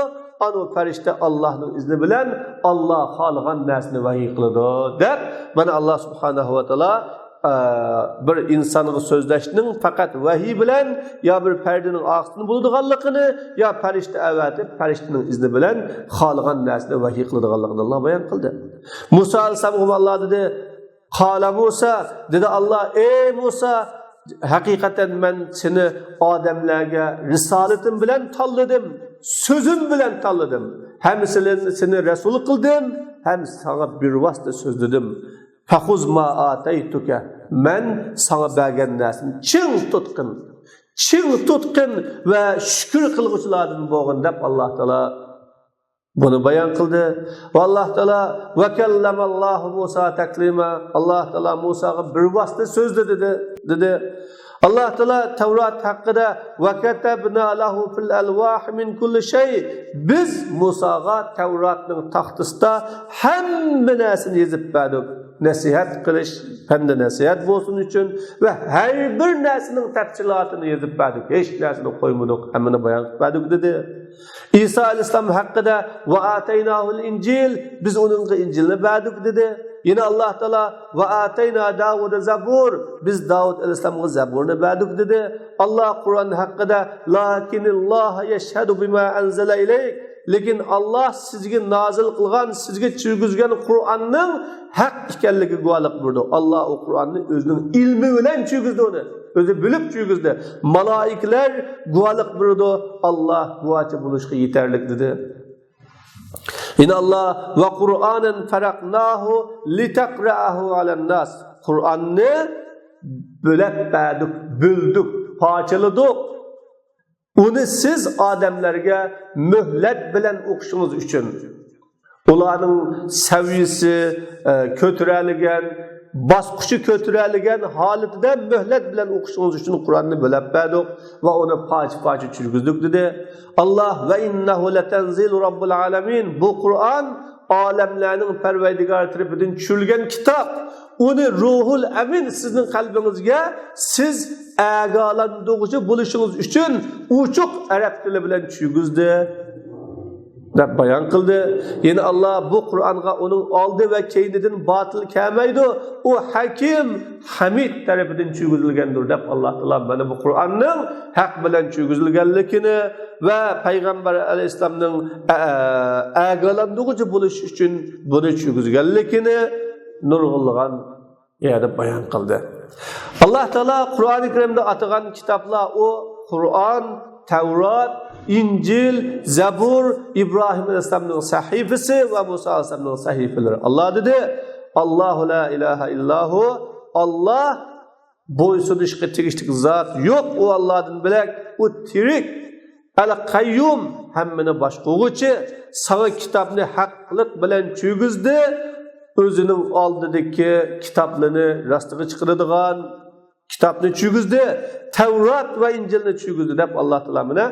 A: Anu farishta Allohning izni bilan Alloh xohlagan narsani vahiy qiladi deb mana Alloh subhanahu va taolo bir insonga so'zlashning faqat vahiy bilan yo bir pardining oqisini bo'ladiganligini, yo farishta avatib farishtaning izni bilan xohlagan narsani vahiy qiladiganligini Alloh bayon qildi. Muso alayhissalomga Alloh dedi: Qala Musa, dedi Alloh, ey Musa, haqiqatan men seni odamlarga risolatim bilan tanladim, so'zim bilan tanladim. Ham seni rasul qildim, ham sana bir vosita so'zladim. Faxuz ma ataytuka. Men sana bergan narsani ching tutqin. Ching tutqin va shukr qilg'uvchilardan bo'lg'in deb Alloh taolo buni bayon qildi. Va Alloh taolo va kallamallohu Musa taklima. Alloh taolo Musoga bir vosita so'zladi dedi. Alloh taolo Tavrat haqida va katabna lahu fil alvah min kulli shay. Biz Musoga Tavratning taxtasida hamma narsani yozib berdik. Nasihat qilish, panda nasihat bo'lsin uchun va har bir narsaning tafsilotini yozib berdik. Hech narsani qo'ymadik, hammani bayon qilib berdik dedi. İsa alayhissalom haqida va ataynahul injil, biz uningga Injilni berdik dedi. Yine Alloh taolo va atayna Davud Zabur, biz Davud alayhissalomga Zaburni berdik dedi. Alloh Qur'on haqida lakinilloh yashhadu bima anzala ilayk, lekin Alloh sizga nozil qilgan, sizga tushirgizgan Qur'onning haq ekanligiga guvohlik berdi. Alloh u Qur'onni o'zining ilmi bilan tushirgizdi uni. O'zi bilib tushirgizdi. Maloiklar guvohlik berdi. Alloh guvohchi bo'lishga yetarlik dedi. Yine Allah va Qur'anan faraqnahu litaqra'ahu 'alan nas. Qur'onni bo'lib berdik, bo'ldik, parchaladik. Uni siz odamlarga muhlat bilan o'qishingiz uchun ularning saviyasi ko'taradigan Bosqichi ko'taradigan holatida muhlat bilan o'qishingiz uchun Qur'onni bo'lab berdik va uni parcha-parcha tushirgizdik dedi. Alloh va innahu latanzilu robbil alamin. Bu Qur'on olamlarning Parvardigori tarafidan tushirilgan kitob. Uni ruhul amin sizning qalbingizga siz agalandug'uchi bo'lishingiz uchun uchuq arab tili bilan tushirgizdi deb bayon qildi. Yana Alloh bu Qur'onga uning oldi va keynidan botil kelmaydi. U Hakim, Hamid tarafidan tushirgizilgandir deb Alloh taolo mana bu Qur'onning haq bilan tushirgizilganligini va payg'ambar alayhissalomning agalandug'uchi bo'lish uchun buni tushirgizganligini nurg'unlagan yerda bayon qildi. Alloh taolo Qur'oni Karimda atagan kitoblar u Qur'on, Tavrat, İncil, Zabur, İbrahim Aleyhisselam'ın sahifesi ve Musa Aleyhisselam'ın sahifeleri. Allah dedi, Allahu la ilahe illahu, Allah boysunishga tegishli zot yo'q, u Allohdan bilak, u tirik, al qayyum, hammani boshquruvchi, sana kitobni haqliq bilan tuygizdi, o'zining oldidagi kitoblarni rostiga chiqaradigan kitobni tuygizdi, Tavrat va Injilni tuygizdi deb Alloh taolo mana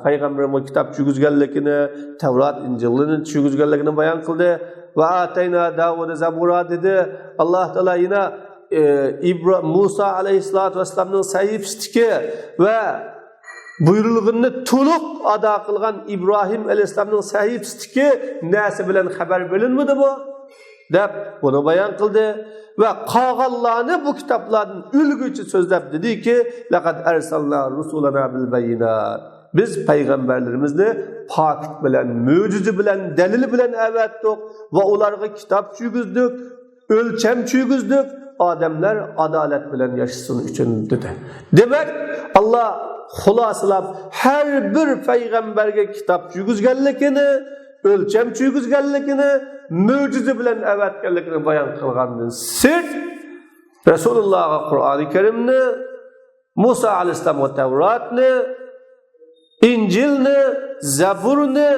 A: payg'ambarimga kitob tuygizganligini, Tavrat, Injilni tuygizganligini bayon qildi. Va atayna Davud Zabura dedi. Alloh taolo yana Musa alayhissalatu vassalamning sahifasiki va buyruğunu to'liq ado qilgan Ibrohim alayhissalomning sahifasiki narsa bilan xabar berilmadi bu deb buni bayon qildi va qolganlarni bu kitoblardan ulguchi so'zlab dediki, laqad arsalna rusulana bil bayinat. Biz payg'ambarlarimizni pokit bilan, mo'jiza bilan, dalil bilan avatdik va ularga kitob tuygizdik, o'lcham tuygizdik, odamlar adolat bilan yashasin uchun dedi. Demak, Alloh xulosalab har bir payg'ambarga kitob tuygizganligini, o'lcham tuygizganligini, mo'jiza bilan avatganligini bayon qilgandan sirt Rasulullohga Qur'oni Karimni, Musa alayhissalomga Tavratni, Injilni, Zaburni,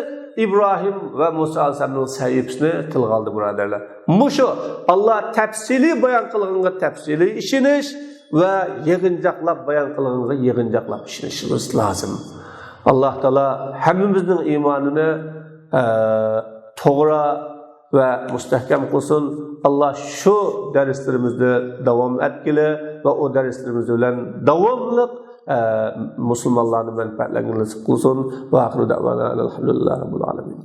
A: İbrahim va Musa alayhissalomning sahifasini tilga oldi birodarlar. Mushu Alloh tafsiliy bayon qilganga tafsiliy ishonish va yig'inchoqlab bayon qilganga yig'inchoqlab ishonishimiz lozim. Alloh taolo hammamizning iymonini to'g'ri va mustahkam qilsin. Alloh shu darslarimizni davom etgili va u darslarimiz bilan davomli musulmonlarni manfaatlarini nasib qilsin. Va axiru da'vana alhamdulillahi robbil alamin.